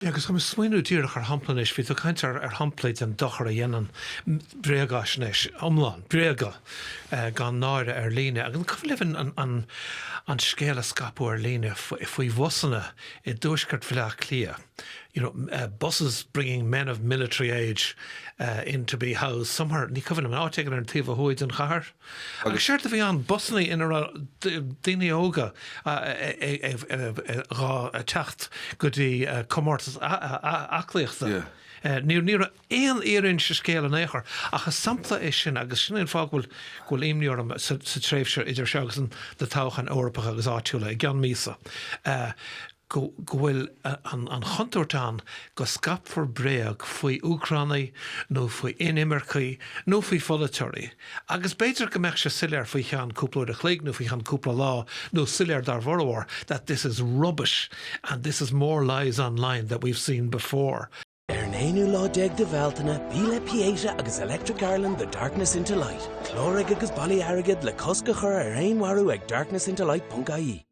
Agus tá mé ag smaoineamh díreach ar shampla anois, bhí tú ag caint ar shamplaí den dochar a dhéanann bréagaisnéis iomlán, bréaga gan náire ar líne. Agus an cuimhin libh an scéal a scaipeadh ar líne faoi bhusanna i dtuaisceart Bhaile Átha Cliath, you know, buses bringing men of military age in to be housed somewhere, ní cuimhin liom, áit éigin ar an taobh ó thuaidh den chathair. Agus séard a bhí ann, busanna ina raibh daoine óga ag teacht go dtí comórtas aclaíochta. Ní raibh aon fhírinne sa scéal in aon chor, ach is sampla é sin agus sin é an fáth go bhfuil imní orm sa tréimhse idir seo agus na toghcháin Eorpacha agus áitiúla i gceann míosa. go bhfuil an chontúirt ann go scaipfear bréag faoi Úcránaigh nó faoi inimircigh nó faoi pholaiteoirí agus b'fhéidir go mbeadh sé soiléir faoi cheann cúpla uair a chloig nó faoi cheann cúpla lá nó soiléir dár bhformhór that this is rubbish and this is more lies online that we've seen before. Ar an aonú lá déag de Bhealtaine, bí le Pieta agus Electric Ireland The Darkness Into Light. Cláraigh agus bailigh airgead le cosc a chur ar fhéinmharú ag darknessintolight.ie.